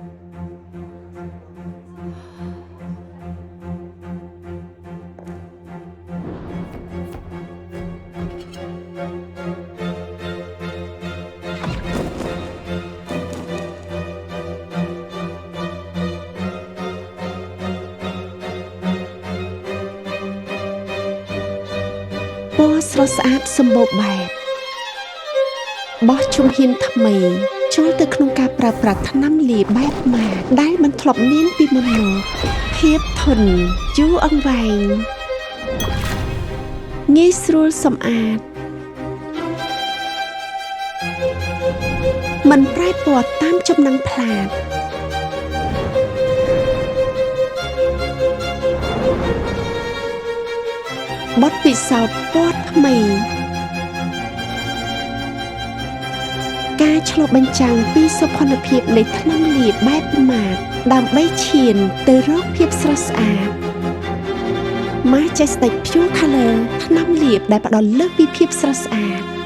ពណ៌ស្រស់ស្អាតសម្បូរបែបបោះជំហានថ្មីចូលទៅក្នុងការប្រើប្រាស់ថ្នាំលាបបែបម៉ាកដែលមិនធ្លាប់មានពីមុនមកភាពធន់យូរអង្វែងងាយស្រួលសម្អាតមិនប្រែពណ៌តាមចំណឹងផ្លាតបទពិសោធន៍ពណ៌ថ្មី ការឆ្លុះបញ្ចាំងពីសោភ័ណភាពនៃថ្នាំលាបបែបម៉ាតដើម្បីឈានទៅរកភាពស្រស់ស្អាត Majestic Pure Color ថ្នាំលាបដែលផ្ដល់លើសពីភាពស្រស់ស្អាត។